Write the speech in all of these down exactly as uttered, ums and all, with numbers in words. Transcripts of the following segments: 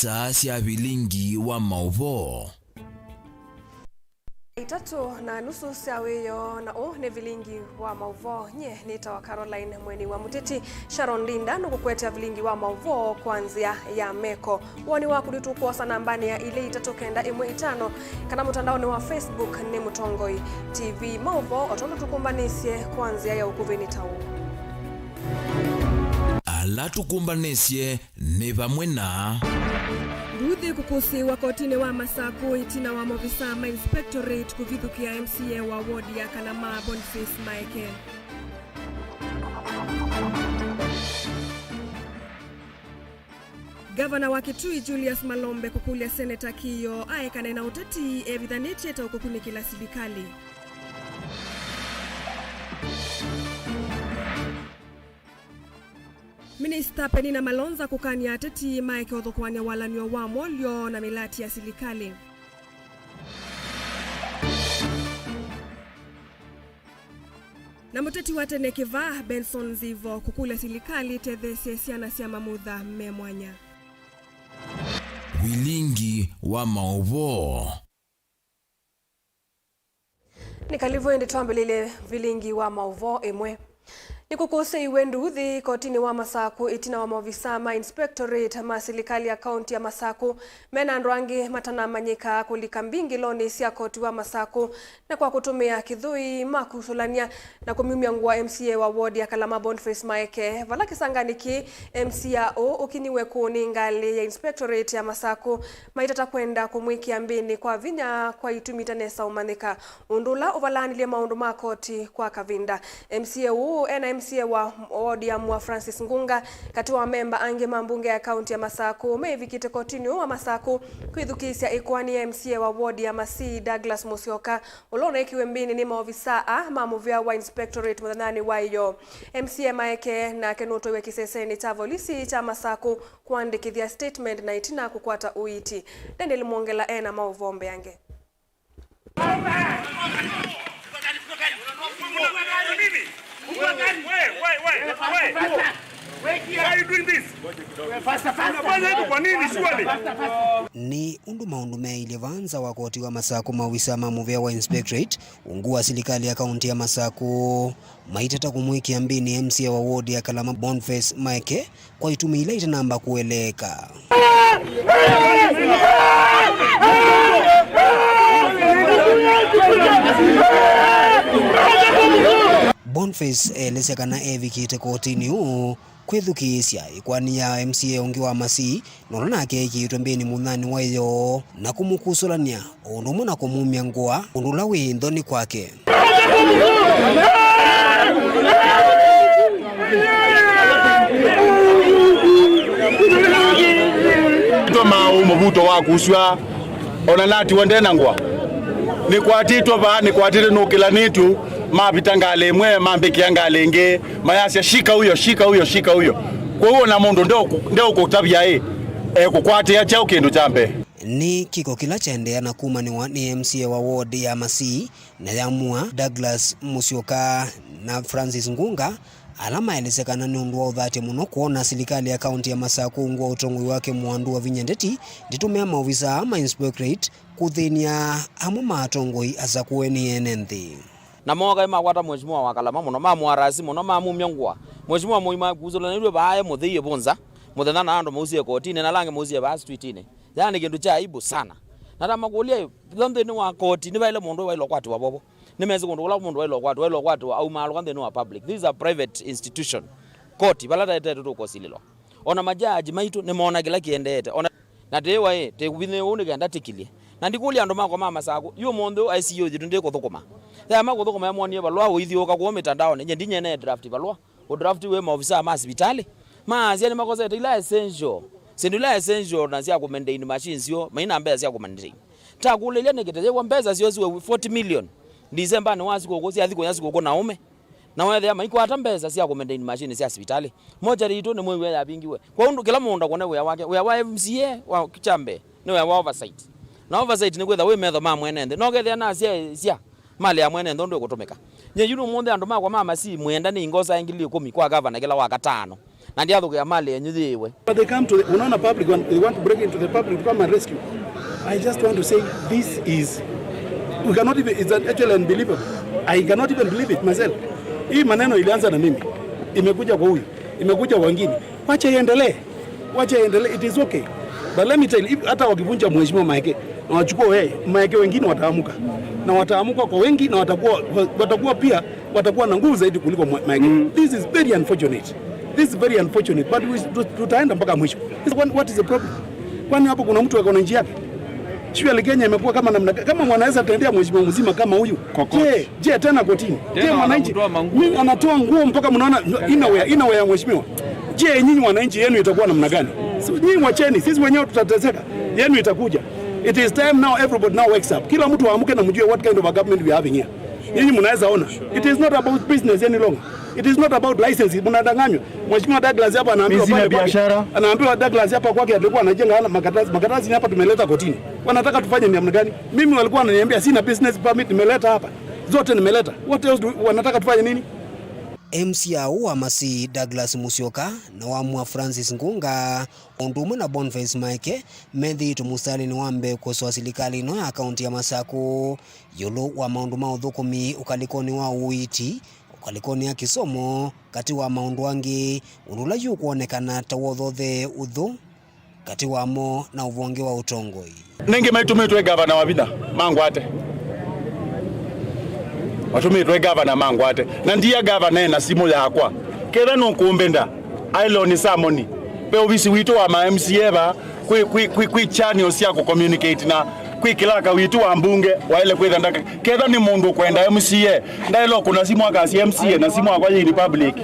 Saa sya vilingi wa maũvoo. Itatũ na nusu sya wĩoo, na ũũ nĩ vilingi wa maũvoo. Nyie nĩtawa Caroline Mweni wa Mũteti. Sharon Linda nũkũkwetea vilingi wa maũvoo kwa nzĩa ya meko. Woni waku nĩtũkwosa nambanĩ ya ilĩ itatũ kenda ĩmwe itano, kana mũtandaonĩ wa Facebook nĩ Mũtongoi T V. Maũvoo o tondũ tũkũmbanĩsye kwa nzĩa ya ũkuvĩ nĩ ta ũũ. Ala tũkũmbanĩsye nĩ vamwe na. Nduthi kũkũsĩĩwa kotinĩ wa Masakũ ĩtina wa maovisaa ma inspectorate kũvithũkĩa M C A wa ward ya Kalama, Boniface Maeke. Ngavana wa Kitui Julius Malombe kũkũlya Seneta Kiyo aekane na ũteti evithanĩtye ta ũkũkunĩkĩla silikalĩ. Minista Penina Malonza kũkany'a ateti maeke ũthũkũanĩa walany'o wa mwolyo na mĩlati ya silikalĩ. Na mũteti wa tene kĩvaa Benson Nzivo kũkũlya silikalĩ ĩtetheesye syana sya mamutha me mwanya. Vilingi wa maũvoo. Nĩ kalivu ĩndĩ twambĩlĩlye vilingi wa maũvoo ĩmwe. Nĩkũkũsĩiwe nduthi kotinĩ wa Masakũ ĩtina wa maovisaa ma inspectorate ma silikalĩ ya kaunti ya Masakũ mena andũ angĩ matanamanyĩka kũlika mbingĩlonĩ sya koti wa Masakũ, na kwa kũtũmĩa kĩthũi makusũlany'a na kũmyumya ngũa M C A wa ward ya Kalama Boniface Maeke. Vala kĩsanganĩ kĩĩ, M C A ũũ ũkinyiwe kũũ nĩ ngalĩ ya inspectorate ya Masakũ maitata kwenda kũmwĩkĩa mbĩnĩ kwa vinya kwa itumi itanesa ũmanyĩka, ũndũ ũla ũvalaanilye maũndũ ma koti kwa kavinda. M C A ũũ ena M C A wa ward ya Mua Francis Ngunga, katĩ wa amemba angĩ ma mbunge ya kaunti ya Masakũ meĩvikĩte kotinĩ ũũ wa Masakũ kwĩthukĩĩsya ĩkoani ya M C A wa ward ya Masii Douglas Musyoka, ũla ũneekiwe mbĩnĩ nĩ maovisaa aa ma mũvĩa wa inspectorate mũthenyanĩ wa ĩyoo. M C A Maeke nake nũtwaiwe kĩsesenĩ kya volisi kya Masakũ kũandĩkĩthya statement na ĩtina kũkwata ũiiti. Daniel Mwongela ena maũvoo mbeange. Nĩ ũndũ maũndũ meeilye vaa nza wa koti wa Masakũ, maovisa ma mũvĩa wa inspectorate ungu wa silikalĩ ya kaunti ya Masakũ maitata kũmwĩkĩa mbĩnĩ M C A wa ward ya Kalama Boniface Maeke kwa itumi ila itanamba kũeleeka. Boniface elesya kana evikĩte kotinĩ ũũ kwĩthukĩĩsya ĩkoani ya M C A ũngĩ wa Masii, na ũla nake ekĩĩtwe mbĩnĩ mũthenyanĩ wa ĩyoo, na kũmũkusũlany'a o ũndũ ũmwe na kũmumya ngũa, ũndũ ũla wĩ nthoni kwake. Tũmaa ũũ mũvuto wa kusw'a, ona natiwa nde na ngũa. Nĩkwatĩtwe vaa, nĩkwatĩtwe nũkĩlanĩtw'e, mavita ngalĩ ĩmwe, mambĩkĩa ngalĩ ĩngĩ, mayasya, "Shika huyo, shika huyo, shika huyo." Kwoou ona mũndũ ndeũkũ-, ndeũkũtavya ĩ, ekũkwatĩa kyaũ kĩndũ kya mbee. Nĩ kĩko kĩla kyaendeea na kumanĩwa nĩ M C A wa ward ya Masii na ya Mua, Douglas Musyoka na Francis Ngunga, ala maelesya kana nĩ ũndũ wa ũthatya mũno kwona silikalĩ ya kaunti ya Masakũ ungu wa ũtongoi wake mũandu wa vinya ndeti ndĩtũmĩa maovisa aa ma inspectorate kũthĩny'a amwe ma atongoi asakũe nĩ ene nthĩ. Na mooka makwata Mheshimiwa wa Kalama mũno, mamũarasi mũno, mamumya ngũa. Mheshimiwa Moi makusũlanĩtw'e vaa e mũthei e vũnza, mũthenya na andũ mausie kotinĩ, na ala angĩ mausie vaa streetinĩ. Yaani kĩndũ kya aibu sana. Na ndamakũlya, ĩ, ĩla nthĩnĩ wa koti, nĩvaĩle mũndũ waĩle ũkwatĩwa vovo? Nĩmesĩ kũndũ kũla mũndũ waĩle ũkwatĩwa, waĩle ũkwatĩwa aumaalũka nthĩnĩ wa public. This is a private institution. Koti, vala taetetwe tũkosilĩlwa. Ona majaji maitũ nĩmoona kĩla kĩendeete. Ona, na tĩĩwa ĩ, tĩkũvinyĩĩwa ũu nĩ kenda tĩkilye. Na ndikũlya andũ makwa ma Masakũ, yu ũmũnthĩ ũũ I C U yitũ ndĩkũthũkũma. Yaema kũthũkũma yamwonie valũa ũithyũũka kũu mĩtandaonĩ, nye ndinyenee draft valũa. Ũdraftiwe maovisaa ma sivitalĩ. Maasya nĩmakosete ila essential. Syĩndũ ila essential na sya kũmaintain machines syoo, maina mbesa sya kũmaintain. Takũlĩlya nĩkĩ teyĩwa mbesa syoo siwe forty million Ndisembanĩ wa sikũkũ, syathi kũya sikũkũ na ũme. Na weethĩa maikwata mbesa sya kũmaintain machine sya sivitalĩ. Mochari yitũ nĩmwĩw'e yavingiwe. Kwa ũndũ kĩla mũndũ akũne wĩa wake, wĩa wa M C A wa kya mbee nĩ wĩa wa oversight. Na oversight nĩ kwĩtha wĩ metho ma mwene nthĩ. No kethĩa nasyaĩsya mali ya mwene nthĩ ũndũ ĩkũtũmĩka. Nye yu nũmũnthĩ andũ makwa ma Masii mwĩenda nĩ ingosa ngili ikũmi kwa gavana kĩla wa katano. Na ndiathũkĩa mali yenyu yĩĩwe. But they come to the, unaona public, when they want to break into the public to come and rescue. I just want to say this is, we cannot even, it's actually unbelievable. I cannot even believe it myself. Hii maneno ilianza na mimi, imekuja kwa huyu, imekuja kwa wengine. Wacha iendelee, wacha iendelee, it is okay. But let me tell you, if, hata wakivunja mheshimiwa Maeke na wachukua yeye, Maeke wengine wataamuka na wataamuka kwa wengi na watakuwa, watakuwa pia watakuwa na nguvu zaidi kuliko Maeke. This is very unfortunate. This is very unfortunate, but we, tu- tutaenda mpaka mwisho. This one, what is the problem? Kwani hapo kuna mtu ako na nchi yake? Surely Kenya imekuwa kama namna ga- kama mwanaweza tendea mheshimiwa mzima kama huyu. Je, je tena kotini? Je, mwananchi mimi anatoa nguo mpaka mnaona inawea inawea ya mheshimiwa? Je, nyinyi wananchi yenu itakuwa namna gani? So, nyinyi wacheni, sisi wenyewe tutateseka. Yenu itakuja. It is time now everybody now wakes up. Kila mtu aamke na mjue what kind of a government we are having here. Nyinyi mnaweza ona. It is not about business any longer. It is not about license. Mnadanganywa. Mheshimiwa Douglas hapa anaambiwa pale kwake. Anaambiwa Douglas hapa kwake alikuwa anajenga hana makaratasi. Makaratasi ni hapa tumeleta kotini. Wanataka tufanye namna gani? Mimi walikuwa wananiambia sina business permit nimeleta hapa. Zote nimeleta. What else do, wanataka tufanye nini? M C A wa Masii Douglas Musyoka na wa Mua Francis Ngunga o ũndũ ũmwe na Boniface Maeke methĩĩtwe mũsitalĩnĩ wa mbee kũsoa silikalĩ ĩno ya kaunti ya Masakũ ĩũlũ wa maũndũ ma ũthũkũmi ũkalĩkonĩ wa ũiiti, ũkalĩkonĩ ya kĩsomo, katĩ wa maũndũ angĩ, ũndũ ũla yũkwonekana ta wothothee ũthũ katĩ wamo na ũvonge wa ũtongoi. Nĩngĩ maitũmĩtwe ngavana wa vinya mangwate. Matũmĩtwe ngavana mangwate. Na ndia ngavana ena simũ yakwa. Ketha nũkũmbenda, aĩlonĩ samoni. Ve ovisi witũ wa ma M C A va, kwĩ, kwĩ, kwĩ, kwĩ channel sya kũcommunicate na kwĩ kĩlaka witũ wa mbunge waĩle kwĩtha ndaka. Ketha nĩ mũndũ ũkwenda M C A, ndaĩle ũkũna simũ akasya M C A na simũ akwa yĩ in public.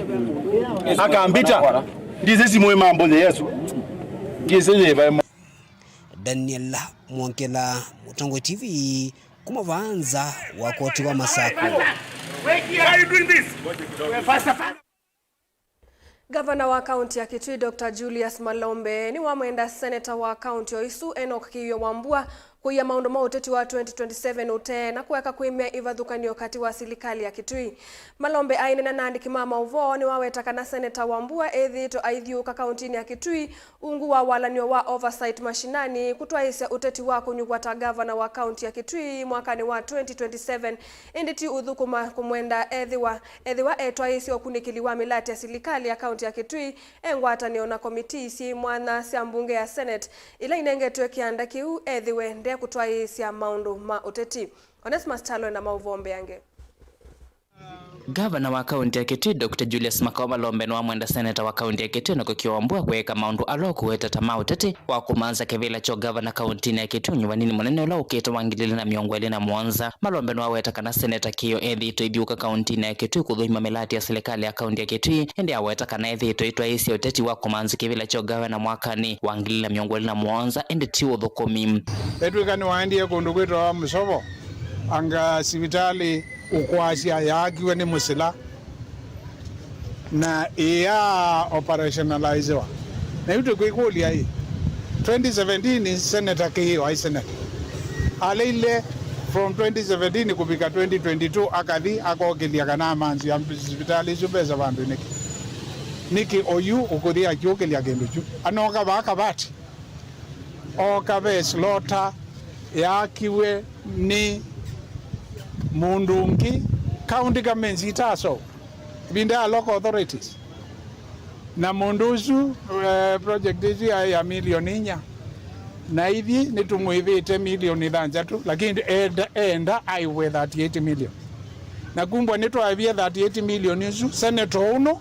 Akambita. Ndisĩ simũ ĩ mambũnye Yesu. Ndisĩ yĩva ĩmwe. Daniel Mwongela, Mũtongoi T V, kuma vaa nza wa koti wa Masakũ. Gavana wa kaunti ya Kitui Doctor Julius Malombe nĩwamwenda seneta wa kaunti o ĩsu Enoch Kĩio Wambua kũia maũndũ ma ũteti wa twenty twenty-seven ũtee na kũeka kwĩmya ĩvathũkan'yo katĩ wa silikalĩ ya Kitui. Malombe aineena na andĩki ma maũvoo nĩwaweta kana seneta Wambua ethĩĩtwe aithyũũka kauntinĩ ya Kitui ungu wa walan'yo wa Oversight Mashinani kũtwaĩĩsya ũteti wa kũnyuvwa ta gavana wa kaunti ya Kitui mwakanĩ wa twenty twenty-seven, ĩndĩ ti ũthũkũma kũmwenda ethĩwa, ethĩwa etwaĩĩsya ũkunĩkĩli wa mĩlatĩ ya silikalĩ ya kaunti ya Kitui e ngwatanĩo na komitii syĩ mwanya sya mbunge ya Senate ila inengetwe kĩanda kĩu ethĩwe ndekũtwaĩĩsya maũndũ ma ũteti. Onesmus Kyalo ena maũvoo mbeange. Ngavana wa kaunti ya Kitui Doctor Julius Makawa Malombe nĩwamwenda seneta wa kaunti ya Kitui Enoch Kĩio Wambua kũeka maũndũ ala ũkũweta ta ma ũteti wa kũmanza kĩvĩla kya ũgavana kauntinĩ ya Kitui ũnyuvanĩnĩ mũnene ũla ũkĩte wa ngili ilĩ na mĩongo ĩlĩ na mũonza. Malombe nĩwaweta kana seneta Kĩio ethĩĩtwe aithyũũka kauntinĩ ya Kitui kũthũima mĩlatĩ ya silikalĩ ya kaunti ya Kitui, ĩndĩ aweta kana ethĩĩtwe aitwaĩĩsya ũteti wa kũmanza kĩvĩla kya ũgavana mwakanĩ wa ngili ilĩ na mĩongo ĩlĩ na mũonza, ĩndĩ ti ũthũkũmi. Etw'ĩka nĩwaendie kũndũ kwĩtawa Mũsovo, anga sivitalĩ ũkwasya yaakiwe nĩ mũsila na ĩya operationalizewa. Na yu tũkwĩkũlya ĩ, twenty seventeen Senator Kĩio aĩ senator. Aleile from twenty seventeen kũvika twenty twenty-two akathi akokĩlya kana amanzĩa sivitalĩ isu mbesa vandũ nĩkĩ? Nĩkĩ oyu ũkũthi akyũkĩlya kĩndũ kyu? Anoka vaa kavati. Ooka ve slota yaakiwe nĩ mũndũ ũngĩ county governments itaso ĩvinda ya local authorities. Na mũndũ ũsu, eh, project ĩsu yaĩ ya milioni inya, na ithyĩ nĩtũmwĩvĩte milioni thanthatũ, lakini eenda, eenda aĩvwe thirty-eight million. Na kumbwa nĩtwaĩvie thirty-eight million isu, senator ũno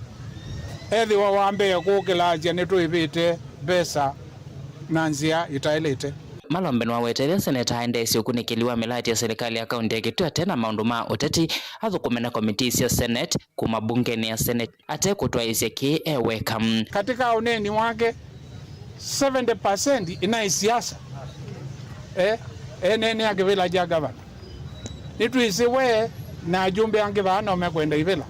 ethĩwa wa mbee kũkĩlasya nĩtũĩvĩte mbesa na nzĩa ĩtaĩlĩte. Malombe nĩwawetete seneta aendeesye ũkunĩkĩli wa mĩlatĩ ya silikalĩ ya kaunti ya Kitui ate na maũndũ ma ũteti, athũkũme na komitii sya Senate kuma mbungenĩ ya Senate ate kũtwaĩĩsya kĩĩ e weka. Katĩ ka ũneeni wake, seventy percent inaĩ siasa. Eh, eneenea kĩvĩla kya gavana. Nĩtwĩsĩ we na ajumbe angĩ vaa no mekwenda ivĩla.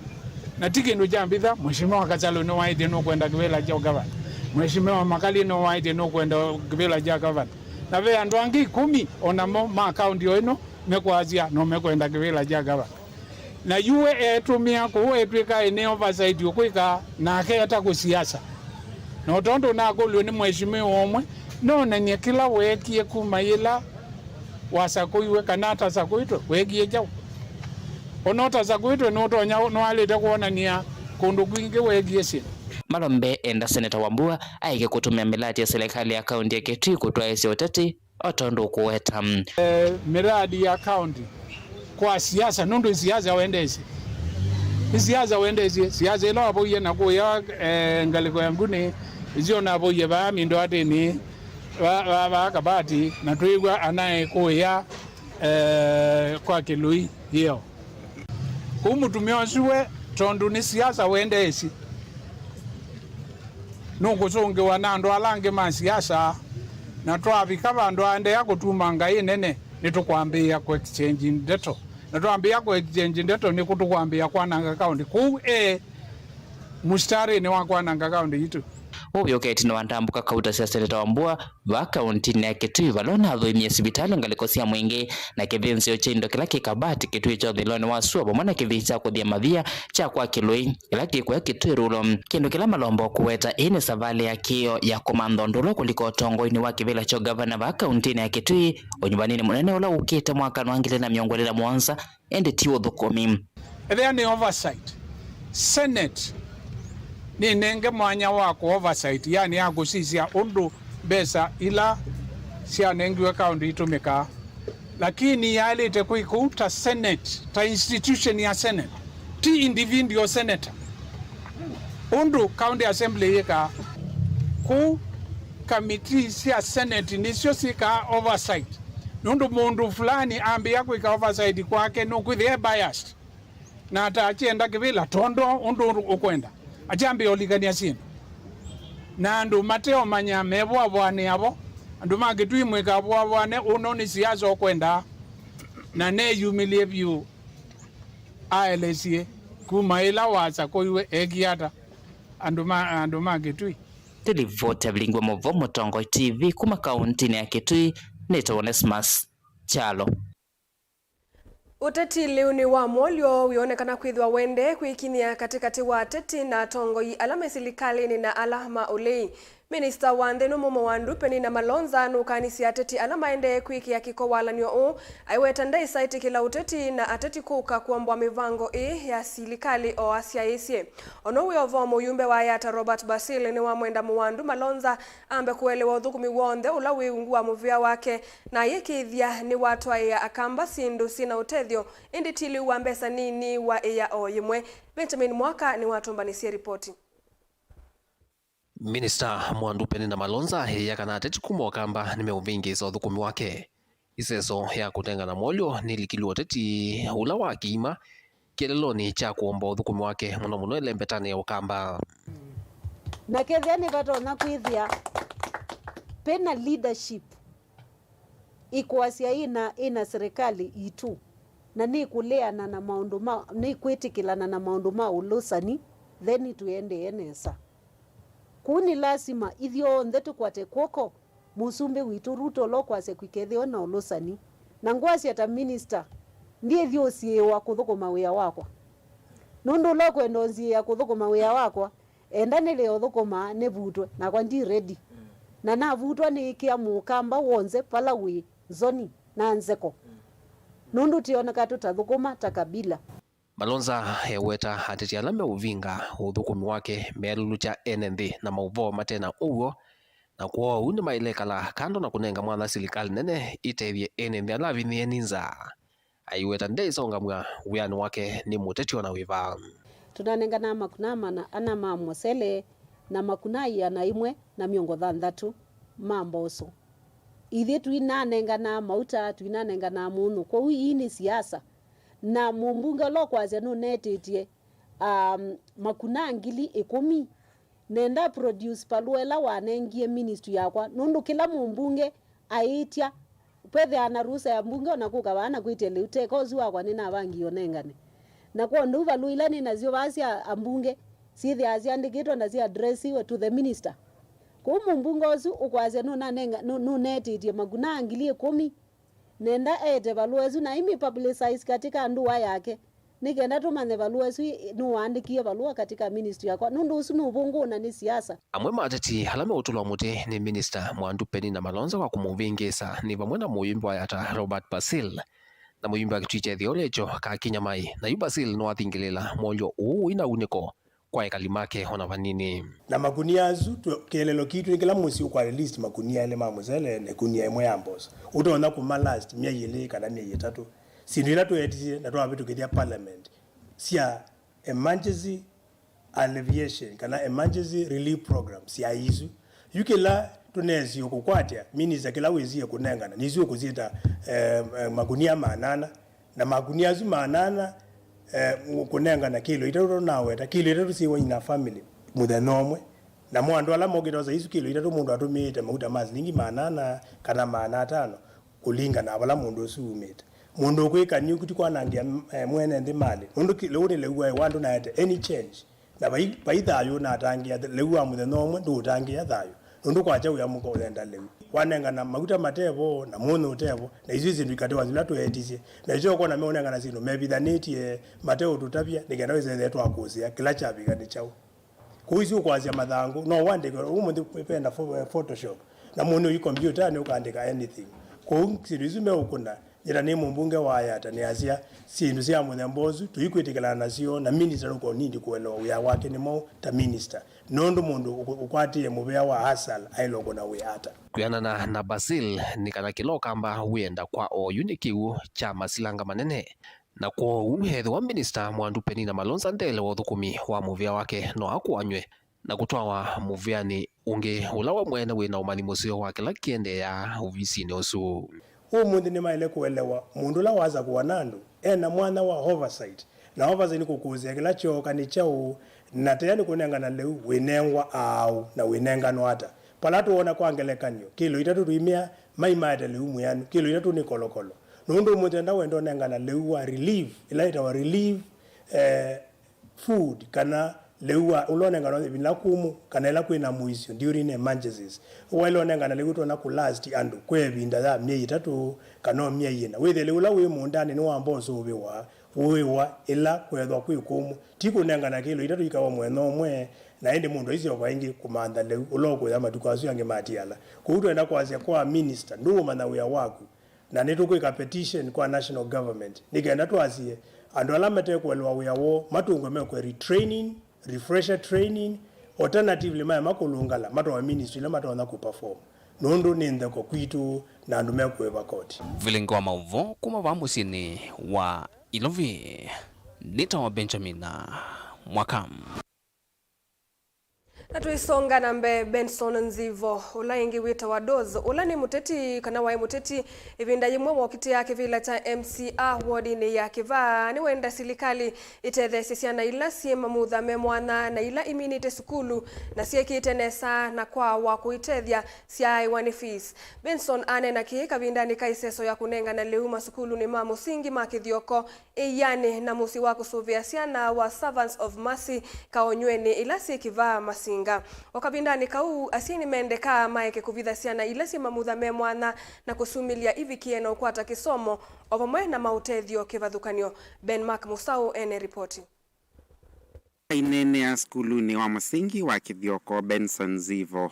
Na ti kĩndũ kya mbitha, Mheshimiwa Kachalu nĩwaĩtye nũkwenda kĩvĩla kya ũgavana. Mheshimiwa Makali nĩwaĩtye nũkwenda kĩvĩla kya gavana. Na ve andũ angĩ ikũmi o namo ma kaunti o ĩno mekwasya no mekwenda kĩvĩla kya gavana. Na yu we etũmĩa kũu etw'ĩka ĩ nĩ oversight ũkwĩka nake eta kũsiasa. Na o tondũ nakũlw'e nĩ mheshimiwa ũmwe, nonany'e kĩla weekie kuma yĩla wasakũiwe kana atasakũĩtwe, weekie kyaũ? O na ũtasakũĩtwe, nũtonya, nĩwaĩlĩte kwonany'a kũndũ kwingĩ weekie syĩndũ. Malombe enda Seneta Wambua aeke kũtũmĩa mĩlati ya silikalĩ ya kaunti ya Kitui kũtwaĩĩsya ũteti o tondũ ũkũweta. Eh, miradi ya county kwa siasa, nũndũ siasa wendeesye. Nĩ siasa wendeesye, siasa ĩla wavoie na kũya, eh, ngalĩko ya Nguni, isio navoie vaa Mindũatĩnĩ, va, va, va Kabati, na twĩw'a anaĩ kũya, eh, kwa Kĩlũi yĩo. Kũu mũtumĩa ũsu we, tondũ nĩ siasa wendeesye, nũkũsũngĩwa na andũ ala angĩ ma siasa, na twavika vandũ aendeea kũtuma ngaĩ nene, nĩtũkwambĩĩa kũ exchange ndeto. Na twambĩĩa kũ exchange ndeto, nĩkũ tũkwambĩĩa kwananga kaũntĩ. Kũu e mũsitarĩnĩ wa kwananga kaũntĩ yitũ. Ũvyũka ĩtina wa ndambũka kauta sya Seneta Wambua vaa kaũntĩnĩ ya Kitui, vala ũnathũimie sivitalĩ, ngalĩko sya mũingĩ, na kĩthĩnzĩo kya indo kĩla kĩ Kabati, kĩtuĩ kya ũthĩlonĩ wa sua, vamwe na kĩvĩi kya kũthya mavia kya kwa Kĩlũi, kĩla kĩ kũya Kitui Rural. Kĩndũ kĩla malomba kũweta ĩĩ nĩ savalĩ ya kĩĩo ya kũmantha ũndũ ũla ũkũlika ũtongoinĩ wa kĩvĩla kya ũgavana vaa kaũntĩnĩ ya Kitui ũnyuvanĩnĩ mũnene ũla ũkĩte mwakanĩ wa ngili na mĩongo ĩlĩ na mũonza, ĩndĩ ti ũthũkũmi. Ethĩa nĩ oversight, Senate nĩnenge mwanya wa kũ oversight, yani ya kũsisya ũndũ mbesa ila syanengiwe kaũntĩ itũmĩkaa. Lakini yaĩlĩte kwĩka ũu ta Senate, ta institution ya Senate, ti individual senator. Ũndũ County Assembly yĩkaa, kũu committee sya Senate nĩsyo syĩkaa oversight. Nũndũ mũndũ fulani ambĩĩa kwĩka oversight kwake, nũkwĩthĩa e biased. Na atakyenda kĩvĩla tondũ ũndũ ũkwenda, akyambĩĩa ũlikany'a syĩndũ. Na andũ mateũmanya mevũavũanĩa vo, andũ ma Kĩtui mwĩkavũavũane, ũno nĩ siasa ũkwendaa. Na neyumĩlye vyũ, aelesye kuma ĩla wasakũiwe ekie ata andũ ma, andũ ma Kĩtui. Nĩ livoti ya Vilingi wa Mauvoo Mũtongoi T V kuma kaũntĩnĩ ya Kĩtui, nĩtawa Onesmus Kyalo. Ũteti lĩunĩ wa Mwolyo wĩonekana kwĩthĩwa wendee kwĩkinyĩa katĩkatĩ wa ateti na atongoi ala me silikalĩnĩ na ala ma ũlei. Minista wa nthĩ nũmũ Mũwandu Penina Malonza nũkanisye ateti ala maendee kwĩkĩa kĩko walan'yo ũũ, aiweta ndaĩsa ĩtĩkĩla ũteti na ateti kũka kũomboa mĩvango ĩĩ ya silikalĩ o asyaĩĩsye. Ono wĩ o vo, mũyumbe wa Yatta Robert Basil nĩwamwenda Mũwandu Malonza ambe kũelewa ũthũkũmi w'onthe ũla wĩ ungu wa mũvĩa wake, na ayĩkĩĩthya nĩwatwaĩa Akamba syĩndũ syĩ na ũtethyo, ĩndĩ ti lĩu wa mbesa nini wa ĩa o yĩmwe. Benjamin Mwaka nĩwatũmbanĩsye ripoti. Minista Mwandu Penina Malonza eĩa kana ateti kuma Ũkamba nĩmeũvĩngĩĩsa ũthũkũmi wake. Ĩseso ya kũtengana Mwolyo nĩlikilw'e ũteti ũla wa kĩima kĩeleelonĩ kya kũomba ũthũkũmi wake, mũno mũno ĩlembetanĩ ya Ũkamba. Na kethĩa nĩvatonya kwĩthĩa vena leadership ĩkwasya ĩna, ĩna serikali itũ, na nĩkũleana na maũndũ ma, nĩkwĩtĩkĩlana na maũndũ ma ũlũsani, then tũendee nesa. Kũu nĩ lasima ithyonthe tũkwate kw'oko, mũsumbĩ witũ Ruto ũla ũkwasya kwĩkethĩwe na ũlũsani. Na ngwasya ta minista, ndyĩthyũũsiĩĩwa kũthũkũma wĩa wakwa. Nũndũ ũla ũkwenda ũnziĩĩa kũthũkũma wĩa wakwa, enda nĩlĩ ũthũkũma nĩvutwe, nakwa ndi ready. Na navutwa nĩĩkĩa Mũkamba w'onthe vala wĩ nzoni na nzeko. Nũndũ tũyoneka tũtathũkũma ta kabila. Malonza eweta ateti ala meũvinga ũthũkũmi wake meelũlũkya ene nthĩ na maũvoo mate na ũw'o, na kwoou nĩmaĩle ĩkala kando na kũnenga mwanya silikalĩ nene ĩtethye ene nthĩ ala avinyĩĩe nĩ nzaa. Aiweta ndeĩsa ũngamw'a wĩanĩ wake nĩ mũteti o na wĩva. Tũnanenganaa makuna ana ma mũsele na makuna ĩana ĩmwe na mĩongo thanthatũ ma mboso. Ithyĩ twinanenganaa mauta, twinanenganaa mũnyũ. Kwoou ii nĩ siasa. Na mũmbunge ũla ũkwasya nũnetĩtye, um, makuna ngili ĩkũmi, nenda produce valũa ĩla wanengie ministry yakwa, nũndũ kĩla mũmbunge aĩtya, vethĩaa na rusa ya mbunge ona kũka vaa na kwĩtya lĩu teka ũsu wakwa nĩnavangie ũnengane. Na kwondũ valũa ila nĩ nasyo vaa sya ambunge syĩthĩaa syandĩkĩtwe na sya addressiwe to the minister. Kũu mũmbunge ũsu ũkwasya nũnanenga-, nũ-, nũnetĩtye makuna ngili ĩkũmi, nenda ete valũa ĩsu na ĩmĩ publicize katĩ ka ndũa yake, Nĩ kenda tũmanye valũa ĩsu nũwaandĩkie valũa katika ministry yakwa, nũndũ ũsu nĩ ũvũngũ na nĩ siasa. Amwe ma ateti ala meũtũlwa mũtĩ nĩ Minista Mwandu Penina Malonza kwa kũmũvĩngĩĩsa nĩ vamwe na mũyumbi wa Yatta Robert Basil na mũyumbi wa kĩtui kya Ĩtheo Rachel Kakinya Mai, na yu Basil nĩwathingĩlĩĩla mwolyo ũũ wĩna unĩko kwa ekali make ona vanini. Na makunia asu, tũ-, kĩeleelo kitũ nĩ kĩla mũsyĩ ũkwa at least makunia elĩ ma mũsele na ĩkunia ĩmwe ya mboso. Ũtonya kũma last myei ĩlĩ kana myei ĩtatũ. Syĩndũ ila tweetisye na twavĩtũkĩthya parliament sya emergency alleviation kana emergency relief program sya isu. Yu kĩla tũnesie kũkwatya, minister kĩla wĩsie kũnengana, nĩsu ũkũsyĩta, eh, eh, makunia manana. Na makunia asu manana, eh, kũnengana kilo itatũ, tondũ naweta kilo itatũ syĩwa ina family mũthenya ũmwe. Namo andũ ala mokĩte osa isu kilo itatũ, mũndũ atũmĩĩte mauta ma silingi manana kana maana atano, kũlingana na vala mũndũ ũsu umĩte. Mũndũ ũkwĩka nuku ti kwanangĩa, eh, mwene nthĩ malĩ, nũndũ ki-, lĩu nĩ lĩu wa andũ naete any change. Na vai, vai thayũ ũnatangĩĩa th-, lĩu wa mũthenya ũmwe ndũũtangĩĩa thayũ, nũndũ kwakya wĩa mũka ũyenda lĩu. Wanengana mauta matevo na mũnyũ ũtevo, na isu syĩndũ ikatĩwa ila tweetisye. Na isu ũkona meũnengana syĩndũ mevithanĩtye mateũtũtavya, nĩ kenda wĩsethĩe twakũsĩa kĩla kyavika nĩ kyaũ. Kũu isu ũkwasya mathangũ, no ũandĩke ũmũnthĩ penda pho-, Photoshop, na mũnĩ ũi kombyũtanĩ ũkaandĩka anything. Kũu syĩndũ isu meũkũna, Nyĩta nĩ mũmbunge wa Yatta, nĩasya, syĩndũ sya mũthemba ũsu tũikwĩtĩkĩlana nasyo, na minista nũkonindi kũelewa wĩa wake nĩ mwaũ ta minista, nũndũ mũndũ ũkũ-, ũkwatĩĩe mũvea wa Asal aĩle ũkũna wĩa ata? Kwĩanana na Basil, nĩ kana kĩla ũkamba wĩenda kwa oyu nĩ kĩw'ũ kya masilanga manene, na kwoou ethĩwa minista Mwandu Penina Malonza ndeelewa ũthũkũmi wa mũvea wake, no akũanw'e na kũtwawa mũvĩanĩ ũngĩ ũla we mwene wĩ na ũmanyi mũseo wa kĩla kĩendeeaa ovisinĩ ũsu. Ũmũnthĩ nĩmaĩle kũelewa mũndũ ũla wasakũa na andũ e na mwanya wa oversight, na oversight nĩ kũkũsĩa kĩla kyooka nĩ kyaũ, na tena nĩ kũnengana lĩu wĩnengwa aaũ na wĩnenganwa ata. Vala twoona kwa ngelekany'o, kĩlo itatũ tũimea mai maete lĩu mwĩanu, kĩlo itatũ nĩ kolokolo. Nũndũ ũmũnthĩ enda wenda ũnengana lĩu wa relief, ĩla ĩtawa relief, eh, food, kana lĩu wa ũla ũnenganwa ĩvinda kũmũ, kana ĩla kwĩna mũisyo during emergencies. Waĩle ũnengana lĩu ũtonya kũlast andũ kwa ĩvinda ya myei ĩtatũ kana o myei ĩna. Wĩthĩe lĩu ũla wĩ mũũndanĩ nĩwamba ũsũvĩwa, ũĩwa ĩla kwethwa kwĩ kũmũ. Ti kũnengana kĩlo itatũ ikawa mwena ũmwe, na ĩndĩ mũndũ aisyoka ĩngĩ kũmantha lĩu ũla ũkũya matukũ asu angĩ matiala. Kwoou twenda kwasya kwa minister, ndũũmanya wĩa waku. Na nĩtũkwĩka petition kwa national government nĩ kenda twasye andũ ala mate kũelewa wĩa woo matũngwe mekwe retraining, refresher training, alternatively maema kũlũngala matonya ministry ila matonya kũperform, nũndũ nĩ ntheko kwitũ na andũ mekũĩva koti. Vilingi wa maũvoo kuma vaa mũsyĩnĩ wa Ilovi, nĩtawa Benjamin Mwaka. Na tũisonga na mbee, Benson Nzivo, ũla ĩngĩ wĩtawa Doz, ũla nĩ mũteti, kana waĩ mũteti ĩvinda yĩmwe wokitĩa kĩvĩla kya M C A wodinĩ ya Kĩvaa, nĩwenda silikalĩ ĩtetheesye syana ila syĩ mamutha me mwanya na ila iminĩte sukulu na syĩkĩte nesa na kwaawa kũitethya syaaĩwa nĩ fees. Benson aneena kĩĩ kavindanĩ ka ĩseso ya kũnengana lĩu masukulunĩ ma mũsingi ma Kĩthioko, ĩianĩ na mũsyĩ wa kũsũvĩa syana wa Servants of Mercy Kaonyweni ila syĩ Kĩvaa Masinga. O kavindanĩ kau, asyai nĩmendekaa maeke kũvitha syana ila syĩ mamutha me mwanya na kũsumĩlya ivikie na ũkwata kĩsomo o vamwe na maũtethyo kĩvathũkany'o. Ben Mark Mũsaũ ene ripoti. Aineenea sukulunĩ wa mũsingi wa Kĩthioko, Benson Zivo,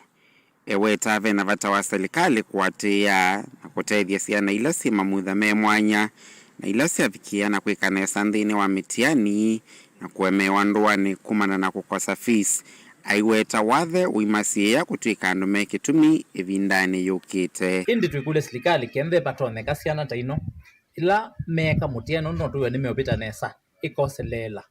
eweta ve na vata wa silikalĩ kũatĩĩa na kũtethya syana ila syĩ mamutha me mwanya na ila syavikĩa na kwĩka nesa nthĩnĩ wa mĩtiani na kũemeewa ndũanĩ kumana na kũkosa fees. Aiweta wathe ũimasiĩĩa kũtw'ĩka andũ me kĩtumi ĩvindanĩ yũkĩte. Ĩndĩ twĩkũlya silikalĩ, kenthe vatonyeka syana ta ino ila meeka mũtiani, nũndũ no twĩw'a nĩmeũvĩta nesa, ĩkoseleela,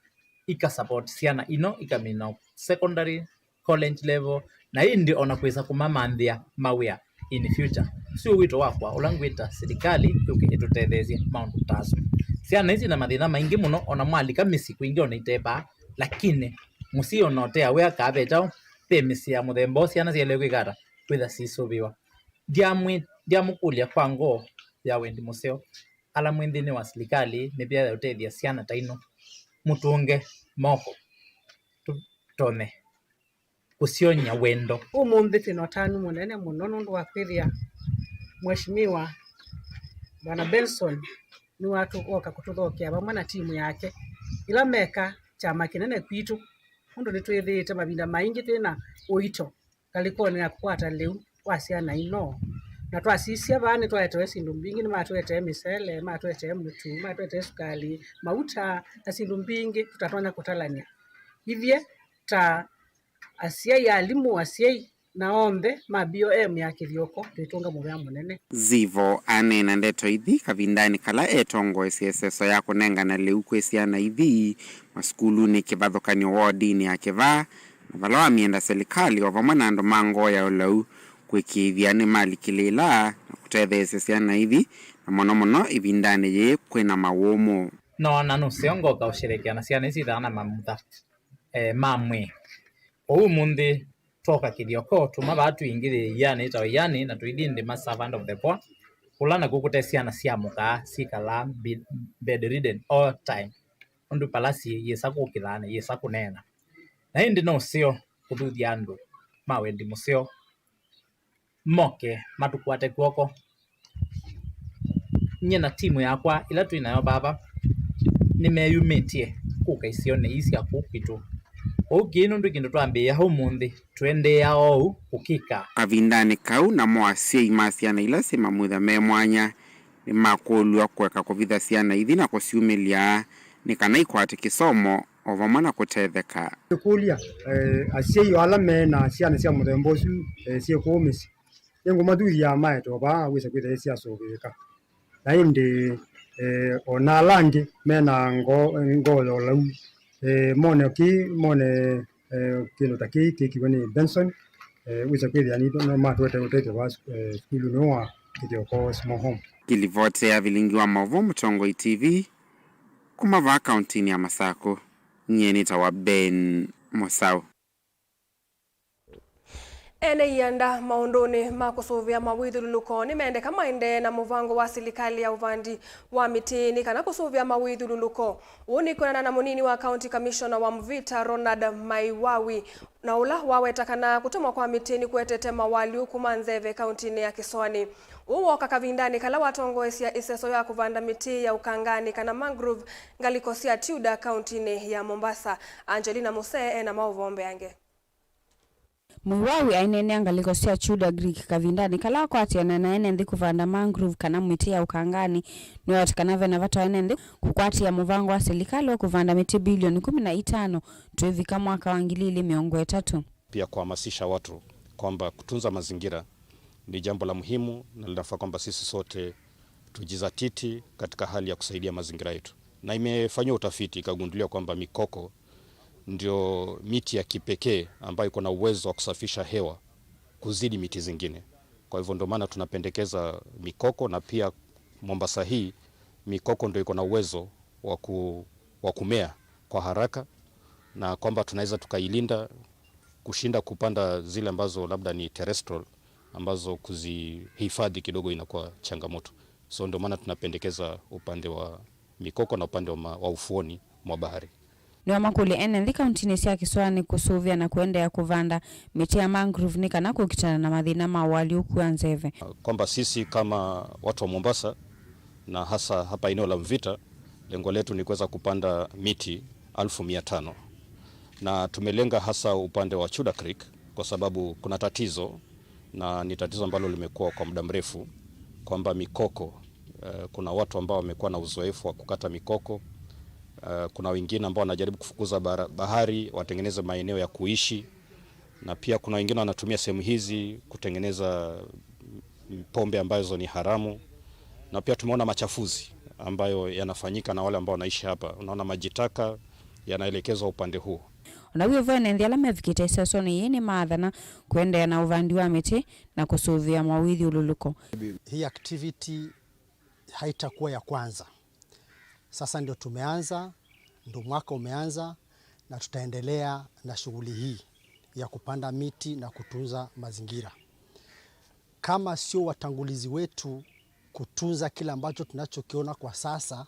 ika support syana ino ikamina secondary, college level, na ĩndĩ ona kwĩsa kũmamanthĩa mawĩa in future. Ũsu wĩ wĩto wakwa ũla ngwĩta silikalĩ yũke ĩtũtetheesye maũndũ ta asu. Syana isi na mathĩna maingĩ mũno, ona mwalika mĩsyĩ kwingĩ ona itepaa, lakini mũsyĩ ona ũtea wĩa kavetaũ, ve mĩsyĩ ya mũthemba ũũ syana syaĩle kwĩka ata? Kwĩtha sisũvĩwa. Ndyamwĩ-, ndyamũkũlya kwa ngoo ya wendi mũseo, ala mwĩ nthĩnĩ wa silikalĩ, mĩvĩa ya ũtethya syana ta ino, mũtũnge moko, tũtonye kũsyony'a wendo. Ũmũnthĩ twĩ na ũtanu mũnene mũno nũndũ wa kwĩthĩa Mheshimiwa Bwana Benson nĩwatũ-, woka kũtũthokea vamwe na timu yake. ĩla meka kyama kĩnene kwitũ, nũndũ nĩtwĩthĩĩte mavinda maingĩ twĩ na ũito ngalĩkonĩ ya kũkwata lĩu wa syana ino. Na twasisya vaa, nĩtwaetewe syĩndũ mbingĩ, nĩmatũetee mĩsele, matũetee mũtu, matũetee sukalĩ, mauta na syĩndũ mbingĩ tũtatonya kũtalany'a. Ithyĩ ta asyai, alimũ, asyai, na onthe ma B O M ya Kĩthyoko twĩtũnga mũvea mũnene. Zivo aneena ndeto ithi kavindanĩ kala etongoesye ĩseso ya kũnengana lĩu kwĩ syana ithi masukulunĩ kĩvathũkany'o wodinĩ ya Kĩvaa, na vala wamyenda silikalĩ o vamwe na andũ ma ngoo ya ũlau kũĩkĩĩthya nĩmalikĩlĩĩla na kũtetheesya syana ithi, na mũno mũno ĩvindanĩ yĩĩ kwĩna mawũmũ. Noona nũseo ngoka ũsherekea na syana ici ithana mamutha, eh, ma mwĩĩ. Ũu ũmũnthĩ twoka Kĩthyoko, tuma vaa twingĩ ĩanĩ ĩtawa ĩanĩ, na tũithi ndĩma servant of the poor, kũla nakw'o kũte syana sya mũkaa sikalaa be-, bedridden all time, ũndũ vala syĩ yĩsa kũkĩlaa na yĩsa kũneena. Na ĩndĩ no ũseo kũthuthya andũ ma wendi mũseo moke matũkwate kw'oko. Nyie na timu yakwa ĩla twĩ nayo vava nĩmeyumĩtye kũka isionĩ ii sya kũu kwitũ. Kwoou kĩĩ nũndũ kĩndũ twambĩĩa ũmũnthĩ, tũendeea oou kũkĩka. Kavindanĩ kau, namo asyai ma syana ila syĩ mamutha me mwanya nĩmakũlw'a kũeka kũvitha syana ithi na kũsyumĩlya nĩ kana ikwate kĩsomo o vamwe na kũtetheka. Ĩkũlya, eh, asyai ala me na syana sya mũthemba ũsu, eh, syĩ kũũ mĩsyĩ, nĩngũmathuthya maete o vaa wĩsa kwĩthĩa syasũvĩĩka. Na ĩndĩ, eh, o na ala angĩ me na ngoo, ngoo ya ũlau, eh, mone kĩ, mone, eh, kĩndũ ta kĩĩ kĩkiwe nĩ Benson, eh, wĩsa kwĩthĩa nĩ no matũete ũtethyo wa, eh, sukulunĩ wa Kĩthyoko Small Home. Kĩlivoti ya vilingi wa maũvoo Mũtongoi T V, kuma vaa kauntinĩ ya Masakũ, nyie nĩtawa Ben Mũsaũ. Ene ianda maũndũnĩ ma kũsũvĩa mawĩthyũlũlũko nĩmendeka maendee na mũvango wa silikalĩ ya ũvandi wa mĩtĩ nĩ kana kũsũvĩa mawĩthyũlũlũko. Ũu nĩ kwonana na mũnini wa County Commissioner wa Mvita, Ronald Maiwawi, na ũla waweta kana kũtemwa kwa mĩtĩ nĩkũetete mawalyũku ma nzeve kauntinĩ ya Kĩsoanĩ. Ũu wooka kavindanĩ kala watongoesya ĩseso ya kũvanda mĩtĩ ya ũkanganĩ kana mangrove ngalĩko sya Tudor kauntinĩ ya Mombasa. Angelina Musee ena maũvoo mbeange. Mwiwawi aineenea ngalĩko sya Tudor Creek kavindanĩ kala akwatĩanaa na ene nthĩ kũvanda mangrove kana mĩtĩ ya ũkanganĩ. Nĩwaweta kana ve na vata wa ene nthĩ kũkwatĩĩa mũvango wa silikalĩ wa kũvanda mĩtĩ bilioni kũmi na itano twĩvika mwaka wa ngili ilĩ mĩongo ĩtatũ. Pia kuhamasisha watu kwamba kutunza mazingira ni jambo la muhimu na linafaa kwamba sisi sote tujizatiti katika hali ya kusaidia mazingira yetu. Na imefanyiwa utafiti, ikagunduliwa kwamba mikoko ndio miti ya kipekee ambayo iko na uwezo wa kusafisha hewa kuzidi miti zingine. Kwa hivyo ndio maana tunapendekeza mikoko, na pia Mombasa hii mikoko ndio iko na uwezo wa ku-, wa kumea kwa haraka, na kwamba tunaweza tukailinda kushinda kupanda zile ambazo labda ni terrestrial, ambazo kuzihifadhi kidogo inakuwa changamoto. So ndio maana tunapendekeza upande wa mikoko na upande wa ma-, wa ufuoni mwa bahari. Nĩwamakũlya ene nthĩ kauntinĩ sya Kĩsoanĩ kũsũvĩa na kũendeea kũvanda mĩtĩ ya mangrove nĩ kana kũkitana na mathĩna ma ũalyũku wa nzeve. Kwamba sisi kama watu wa Mombasa na hasa hapa eneo la Mvita, lengo letu ni kuweza kupanda miti alfu mia tano. Na tumelenga hasa upande wa Tudor Creek kwa sababu kuna tatizo, na ni tatizo ambalo limekuwa kwa muda mrefu, kwamba mikoko, eh, kuna watu ambao wamekuwa na uzoefu wa kukata mikoko. Eh, kuna wengine ambao wanajaribu kufukuza bara-, bahari watengeneze maeneo ya kuishi, na pia kuna wengine wanatumia sehemu hizi kutengeneza pombe ambazo ni haramu, na pia tumeona machafuzi ambayo yanafanyika na wale ambao wanaishi hapa. Unaona maji taka yanaelekezwa upande huo. Ona wĩ vo, ene nthĩ ala mevikĩte ĩsesonĩ yĩĩ nĩmaathana kũendeea na ũvandi wa mĩtĩ na kũsũvĩa mawĩthyũlũlũko. Hii activity haitakuwa ya kwanza. Sasa ndio tumeanza, ndio mwaka umeanza, na tutaendelea na shughuli hii ya kupanda miti na kutunza mazingira. Kama sio watangulizi wetu kutunza kile ambacho tunachokiona kwa sasa,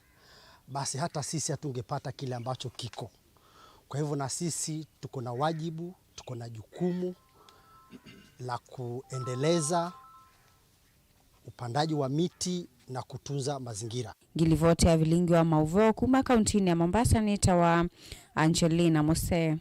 basi hata sisi hatungepata kile ambacho kiko. Kwa hivyo na sisi tuko na wajibu, tuko na jukumu la kuendeleza upandaji wa miti na kutunza mazingira. Ngilivoti ya vilingi wa mauvoo kuma kauntinĩ ya Mombasa nĩtawa Angelina Mose.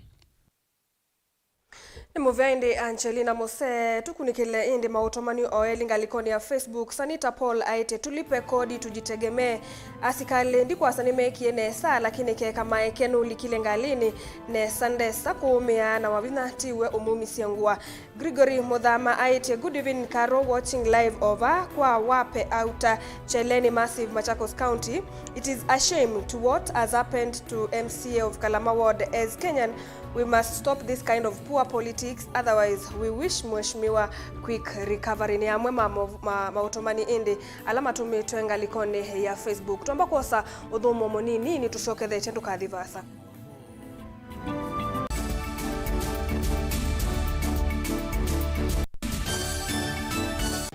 Nĩ mũvea ĩndĩ Angelina Mose. Tũkunĩkĩle ĩndĩ maũtũmani o elĩ ngalĩkonĩ ya Facebook. Sanita Paul aĩtye, "Tulipe kodi, tujitegemee." Asikalĩ ndikwasa nĩmekie nesa, lakini keka maeke nũlikile ngalĩnĩ nesa, ndesa kũũmĩa na wavinya tiwe ũmumisye ngũa. Gregory Muthama aĩtye, "Good evening Karo, watching live over kwa Wape Outer Cheleni Massive, Machakos County. It is a shame to what has happened to M C A of Kalama Ward. As Kenyan, we must stop this kind of poor politics, otherwise we wish Mheshimiwa quick recovery." Nĩ amwe ma mo- ma- maũtũmani ĩndĩ ala matũmĩtwe ngalĩkonĩ ya Facebook. Twamba kwosa ũthũmũo mũnini, nĩtũsyokethete, ndũkathi vaasa.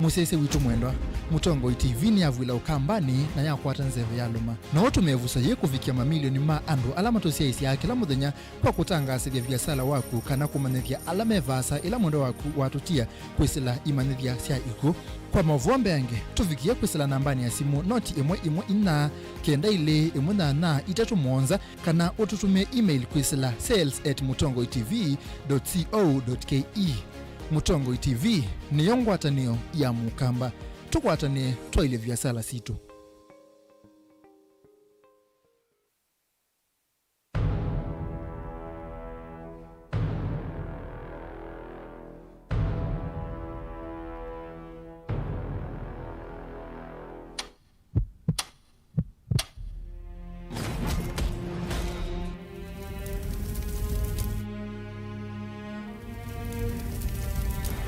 Mũsyaĩĩsya witũ mwendwa, Mũtongoi T V nĩyavw'ĩla Ũkambanĩ na yakwata nzeve yalũma. No ũtũme ĩvuso yĩĩ kũvikĩa mamilioni ma andũ ala matũsyaĩĩsyaa kĩla mũthenya kwa kũtangaasĩthya viasala waku kana kũmanyĩthya ala me vaasa ĩla mwendwa waku watũtia kwĩsĩla imanyĩthya sya ikw'ũ. Kwa maũvoo mbeange, tũvikĩe kwĩsĩla nambanĩ ya simũ noti ĩmwe ĩmwe inya kenda ilĩ ĩmwe nyanya itatũ mũonza, kana ũtũtũmĩe email kwĩsĩla sales at mũtongoi T V dot co dot K E. Mũtongoi T V nĩyo ngwatanĩo ya Mũkamba. Tũkwatanĩe twaĩlye viasala sitũ.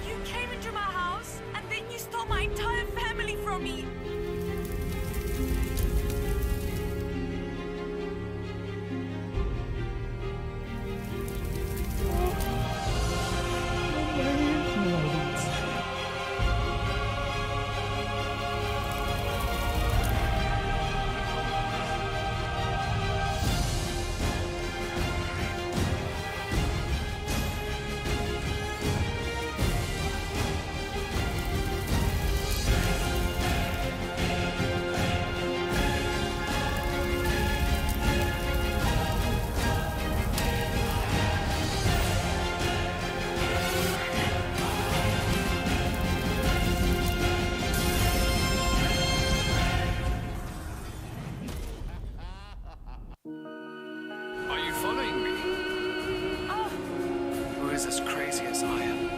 You came into my house and then you stole my entire family from me. Are you following me? Who is as crazy as I am?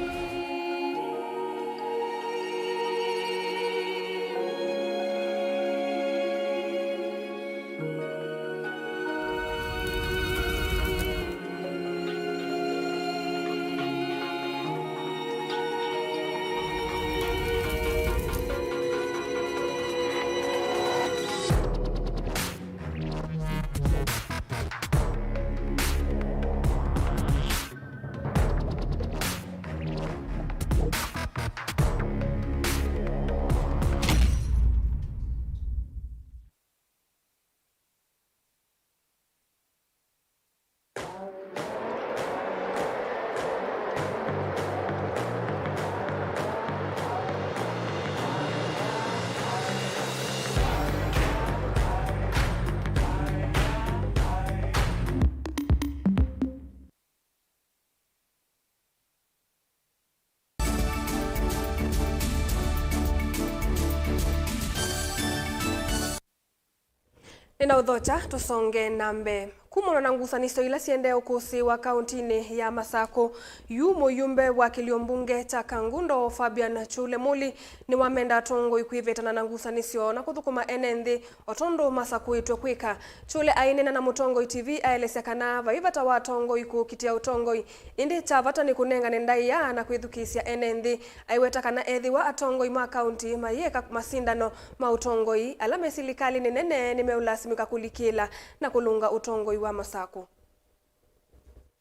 Nĩnaũthokya tũsonge na mbee. Kumana na ngusanĩsyo ila siendee ũkũsĩĩwa kaũntinĩ ya Masakũ, yu mũyumbe wa kĩlio mbunge kya Kangundo, Fabian Chule Muli, nĩwamenda atongoi kwĩvetana na ngusanĩsyo na kũthũkũma ene nthĩ o tondũ masakũĩtwe kwĩka. Chule aineena na Mũtongoi T V aelesya kana vai vata wa atongoi kũkitĩa ũtongoi, ĩndĩ kya vata nĩ kũnengane ndaĩa na kwĩthukĩĩsya ene nthĩ. Aiweta kana ethĩwa atongoi ma kaũnti mayĩeka masindano ma ũtongoi, ala me silikalĩnĩ nene nĩmeũlasimĩka kũlikĩla na kũlũnga ũtongoi wa Masakũ.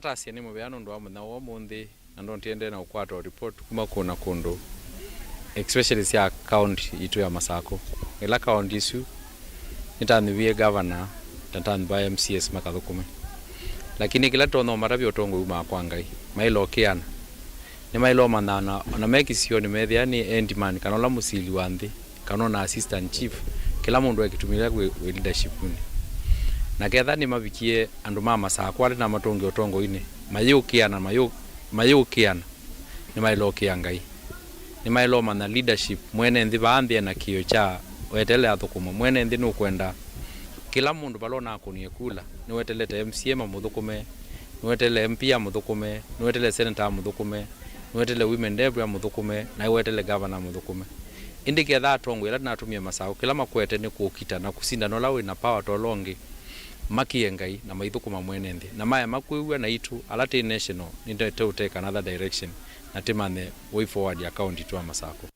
Tasye nĩ mũvea nũndũ wa mũthenya wa ũmũnthĩ, na no tũendee na ũkwata o report kuma kũndũ na kũndũ, especially sya county itũ ya Masakũ. Ĩla county isu nĩtanyuwie governor na tanyuva M C As makathũkũme, lakini kĩla tũtonya ũmatavya ũtongoi umaa kwa Ngai. Maĩle ũkĩana, nĩmaĩle ũmanya ona, ona me kĩsionĩ methĩa nĩ headman kana ũla mũsili wa nthĩ kana ona assistant chief, Kĩla mũndũ e kĩtumi kĩla wĩ, wĩ leadership-inĩ. Na ketha nĩmavikie andũ ma Masakũ ala nĩnamatũngie ũtongoinĩ, mayĩũkĩana, mayũ-, mayĩũkĩana, nĩmaĩle ũkĩa Ngai. Nĩmaĩle ũmanya leadership, mwene nthĩ vaa nthĩ ena kĩĩo kya weteele athũkũmwe. Mwene nthĩ nũkwenda kĩla mũndũ vala ũnakũnie kula, nĩwetelete M C A mamũthũkũme, nĩweteele M P amũthũkũme, nĩweteele senator amũthũkũme, nĩweteele women rep amũthũkũme, na nĩweteele governor amũthũkũme. Ĩndĩ ketha atongoi ala tũnatumie Masakũ, kĩla makwete nĩ kũkita na kũsindana ũla wĩ na power ta ũla ũngĩ, makĩe Ngai na maithũkũma mwene nthĩ, na maema kwĩw'a naitũ ala twĩ national, nĩtũtake another direction na tũmanye way forward ya county twa Masakũ.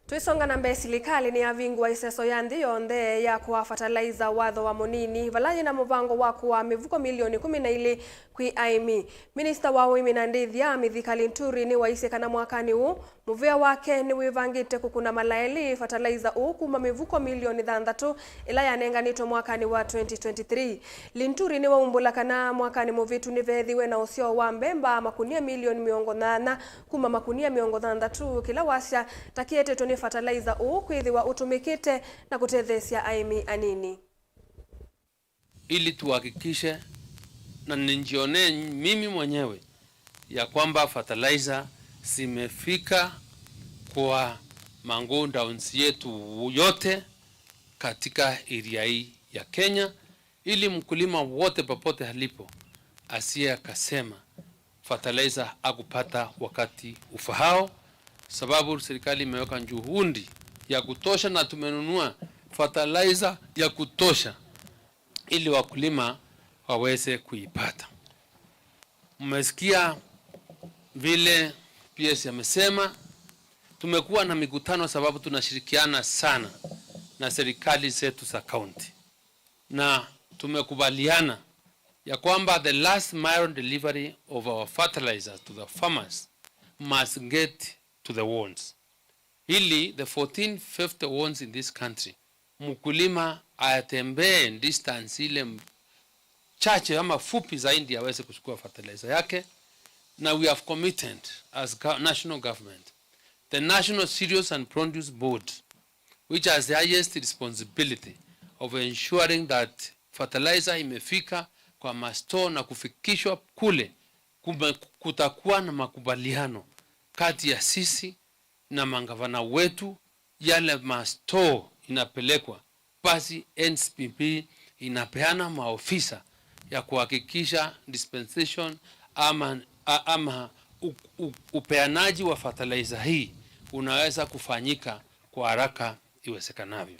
Twĩsonga na mbee, silikalĩ nĩyavingũa ĩseso ya nthĩ yonthe ya kũaa fertilizer wa thooa mũnini, vala yĩna mũvango wa kũaa mĩvuko milioni kũmi na ilĩ kwĩ aĩmi. Minista wa ũĩmi na ndĩthya, Mithika Linturi, nĩwaisye kana mwakanĩ ũũ, mũvĩa wake nĩwĩvangĩte kũkũna mala elĩ fertilizer ũũ kuma mĩvuko milioni thanthatũ ĩla yanenganĩtwe mwakanĩ wa twenty twenty-three. Linturi nĩwaumbũla kana mwakanĩ mũvĩtu nĩveethiwe na ũsyao wa mbemba makunia milioni mĩongo nyanya kuma makunia mĩongo thanthatũ, kĩla wasya ta kĩetetwe nĩ fertilizer ũũ kwĩthĩwa ũtũmĩkĩte na kũtetheesya aĩmi anini. Ili tuhakikishe, na nijionee mimi mwenyewe, ya kwamba fertilizer zimefika kwa magondowns yetu yote katika area hii ya Kenya, ili mkulima wote popote alipo asiye akasema fertilizer hakupata wakati ufaao, sababu serikali imeweka juhudi ya kutosha na tumenunua fertilizer ya kutosha ili wakulima waweze kuipata. Mmesikia vile P S amesema, tumekuwa na mikutano sababu tunashirikiana sana na serikali zetu za kaunti, na tumekubaliana ya kwamba the last mile delivery of our fertilizers to the farmers must get to the wards. Ili the fourteen fifty wards in this country, mkulima atembee distance ile m-, chache ama fupi zaidi aweze kuchukua fertilizer yake, na we have committed as go-, national government, the National Cereals and Produce Board, which has the highest responsibility of ensuring that fertilizer imefika kwa mastore na kufikishwa kule, kume-, kutakuwa na makubaliano kati ya sisi na magavana wetu, yale mastore inapelekwa, basi N C P B inapeana maofisa ya kuhakikisha dispensation ama, a-, ama u-, u-, upeanaji wa fertilizer hii unaweza kufanyika kwa haraka iwezekanavyo.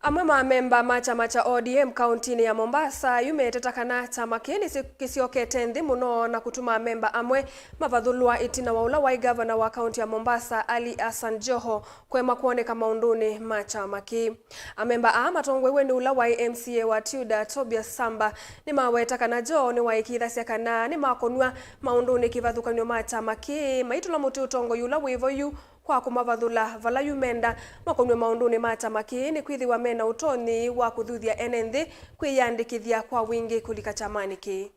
Amwe ma amemba ma kyama kya O D M kauntinĩ ya Mombasa yu meteta kana kyama kĩĩ nĩkĩsyokete nthĩ mũno na kũtuma amemba amwe mavathũlwa ĩtina wa ũla waĩ gavana wa kaunti ya Mombasa, Ali Hassan Joho, kũema kwoneka maũndũnĩ ma kyama kĩĩ. Amemba aa matongoew'e nĩ ũla waĩ M C A wa Tudor, Tobias Samba, nĩmaweta kana Joho nĩwaĩkĩĩthasya kana nĩmakũnw'a maũndũnĩ kĩvathũkany'o ma kyama kĩĩ, maitũla mũtĩ ũtongoi ũla wĩvo yu kwa kũmavathũla vala yu menda makũnw'e maũndũnĩ ma kyama kĩĩ, nĩkwĩthĩwa mena ũtonyi wa kũthuthya ene nthĩ kwĩyĩandĩkĩthya kwa wingĩ kũlika kyamanĩ kĩĩ.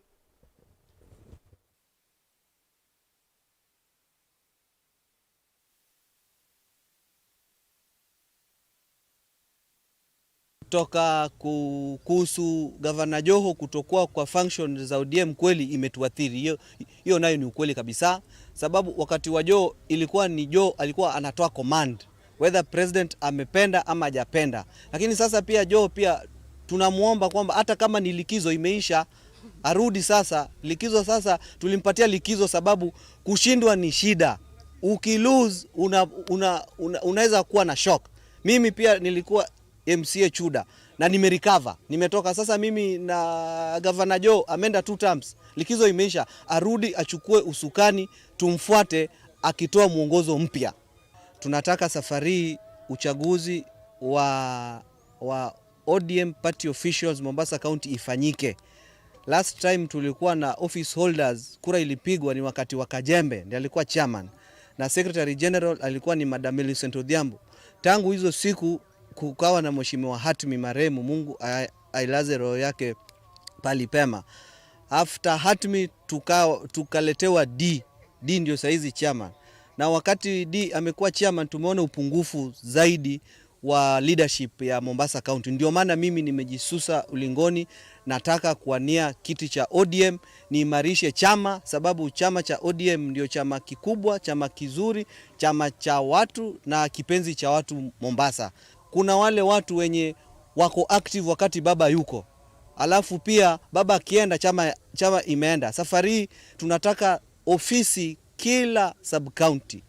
Kutoka ku-, kuhusu Gavana Joho kutokuwa kwa function za O D M, kweli imetuathiri. Hiyo, hiyo nayo ni ukweli kabisa. Sababu wakati wa Joho ilikuwa ni Joho alikuwa anatoa command, whether president amependa ama hajapenda. Lakini sasa pia Joho pia tunamuomba kwamba hata kama ni likizo imeisha, arudi sasa. Likizo sasa, tulimpatia likizo sababu kushindwa ni shida. Ukilose, una-, una-, una-, unaweza kuwa na shock. Mimi pia nilikuwa M C A Chuda na nimerecover. Nimetoka sasa, mimi na Gavana Joho ameenda two terms. Likizo imeisha, arudi achukue usukani, tumfuate akitoa mwongozo mpya. Tunataka safari hii uchaguzi wa, wa O D M party officials Mombasa County ifanyike. Last time tulikuwa na office holders, kura ilipigwa ni wakati wa Kajembe, ndiye alikuwa chairman. Na Secretary General alikuwa ni Madam Millicent Odhiambo. Tangu hizo siku kukawa na Mheshimiwa Hatmi marehemu, Mungu a-, ailaze roho yake pali pema. After Hatmi tuka-, tukaletewa D. D ndio saizi chairman. Na wakati Dee amekuwa chairman, tumeona upungufu zaidi wa leadership ya Mombasa County. Ndio maana mimi nimejisusa ulingoni, nataka kuwania kiti cha O D M, niimarishe chama, sababu chama cha O D M ndio chama kikubwa, chama kizuri, chama cha watu na kipenzi cha watu Mombasa. Kuna wale watu wenye wako active wakati baba yuko, alafu pia baba akienda, chama, chama imeenda. Safari hii tunataka ofisi kila sub county,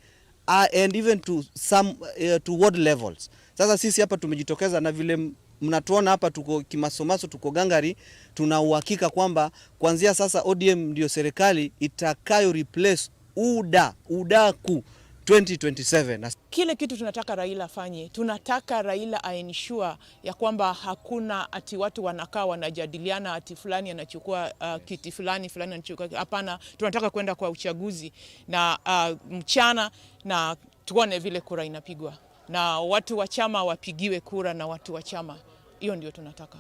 uh, and even to some, uh, to ward levels. Sasa sisi hapa tumejitokeza, na vile m-, mnatuona hapa, tuko kimasomaso, tuko gangari, tuna uhakika kwamba kuanzia sasa O D M ndio serikali itakayo replace UDA, UDA kuu twenty twenty-seven. Na kile kitu tunataka Raila afanye, tunataka Raila a ensure ya kwamba hakuna ati watu wanakaa wanajadiliana ati fulani anachukua, uh, kiti fulani, fulani anachukua. Hapana, tunataka kwenda kwa uchaguzi na, uh, mchana, na tuone vile kura inapigwa, na watu wa chama wapigiwe kura na watu wa chama. Hiyo ndio tunataka.